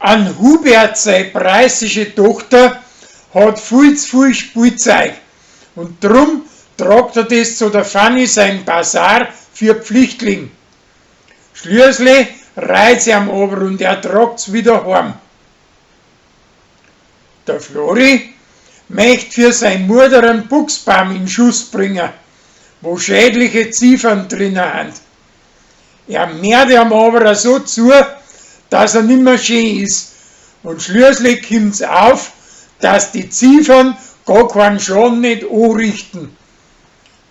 An Hubert sei preißische Tochter hat viel zu viel Spielzeug und drum tragt er das zu der Fanny sein Basar für Pflichtling. Schließlich reizt ihm aber und er tragt's wieder heim. Der Flori möcht für sein Mutter einen Buchsbaum in Schuss bringen, wo schädliche Ziffern drinnen sind. Er mehrt ihm aber so zu, dass er nimmer schön ist. Und schließlich kommt's auf, dass die Ziffern gar keinen Schaden nicht anrichten.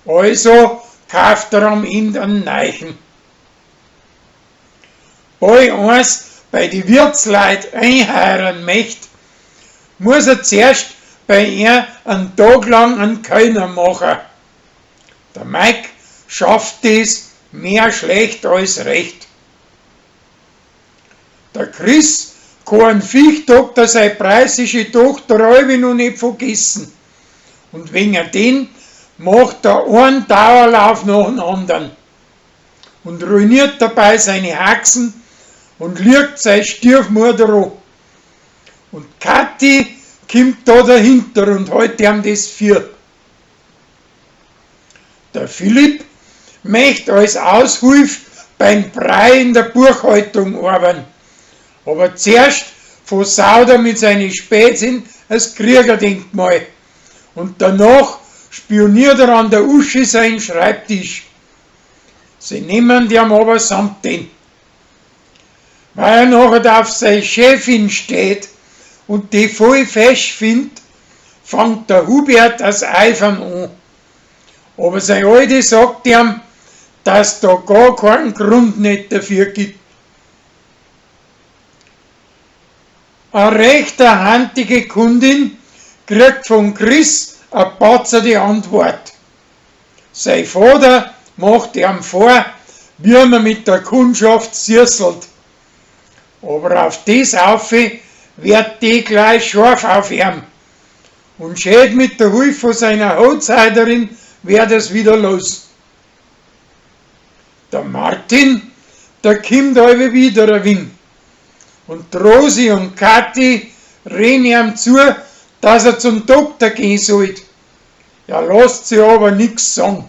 Also kauft er am Ende einen Neichen. Bald eins bei die Wirtsleit einheuern möcht, muss er zuerst bei ihr einen Tag lang einen Kellner machen. Der Mike schafft das mehr schlecht als recht. Der Chris kann einen Viechdoktor seine preußische Tochter allweil noch nicht vergessen. Und wegen den macht er einen Dauerlauf nach dem anderen und ruiniert dabei seine Haxen und lügt seine Stiefmutter an. Und Kathi kommt da dahinter und hält ihm das für. Der Philipp möcht als Aushilf beim Brei in der Buchhaltung arbeiten. Aber zuerst versaut er mit seinen Spätsinn das Kriegerdenkmal. Und danach spioniert er an der Uschi seinen Schreibtisch. Sie nehmen ihm aber samt den. Weil er nachher auf seine Chefin steht und die voll fesch findet, fängt der Hubert das Eifern an. Aber sein Alte sagt ihm, dass da gar keinen Grund nicht dafür gibt. Eine rechterhandige Kundin kriegt von Chris a patzer die Antwort. Sein Vater macht ihm vor, wie man mit der Kundschaft süßelt. Aber auf das auf wird die gleich scharf auf ihm. Und schät mit der Hilfe von seiner Hochzeiterin wird es wieder los. Der Martin, der kommt alle wieder ein wenig. Und Rosi und Kathi reden ihm zu, dass er zum Doktor gehen sollte. Er lässt sich aber nix sagen.